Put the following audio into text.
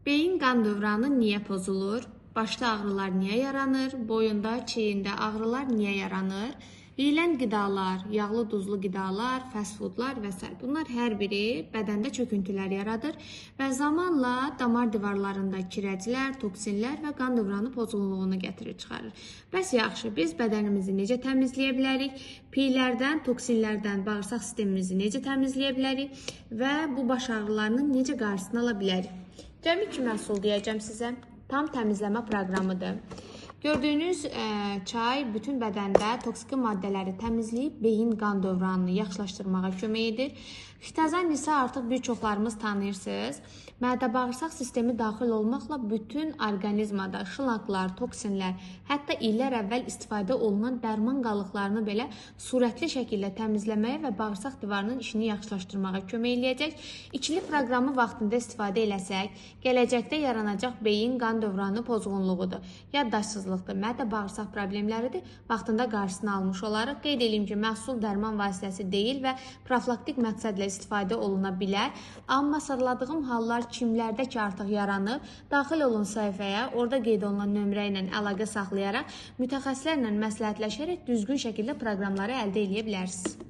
Beyin qan dövranı niyə pozulur? Başda ağrılar niyə yaranır? Boyunda, çiyində ağrılar niyə yaranır? Yeyilən qidalar, yağlı duzlu qidalar, fast foodlar və s. Bunlar hər biri bədəndə çöküntülər yaradır və zamanla damar divarlarında kirəclər, toksinlər və qan dövranı pozğunluğunu gətirir, çıxarır. Bəs yaxşı, biz bədənimizi necə təmizləyə bilərik? Piylərdən, toksinlərdən bağırsaq sistemimizi necə təmizləyə bilərik və bu baş ağrılarının necə qarşısını ala bilərik? Cəmi 2 məhsul deyəcəm sizə. Tam təmizləmə proqramıdır. Gördüyünüz çay bütün bədəndə toksiki maddələri təmizləyib beyin qan dövranını yaxşılaşdırmağa kömək edir. Xitazan isə artıq bir çoxlarımız tanıyırsınız. Mədə-bağırsaq sistemi daxil olmaqla bütün orqanizmada şlaklar, toksinlər, hətta illər əvvəl istifadə olunan dərman qalıqlarını belə sürətli şəkildə təmizləməyə və bağırsaq divarının işini yaxşılaşdırmağa kömək eləyəcək. İkili proqramı vaxtında istifadə eləsək, gələcəkdə yaranacaq beyin qan dövranı pozğunluğudur, yaddaşsızlıqdır, mədə-bağırsaq problemləridir, vaxtında qarşısını almış olarıq. Qeyd edeyim ki, məhsul dərman vasitəsi deyil və profilaktik məqsədlə istifadə oluna bilər. Amma sadaladığım hallar kimlərdə ki artıq yaranıb, daxil olun səhifəyə, orada qeyd olunan nömrə ilə əlaqə saxlayaraq, mütəxəssislərlə məsləhətləşərək düzgün şəkildə proqramları əldə eləyə bilərsiniz.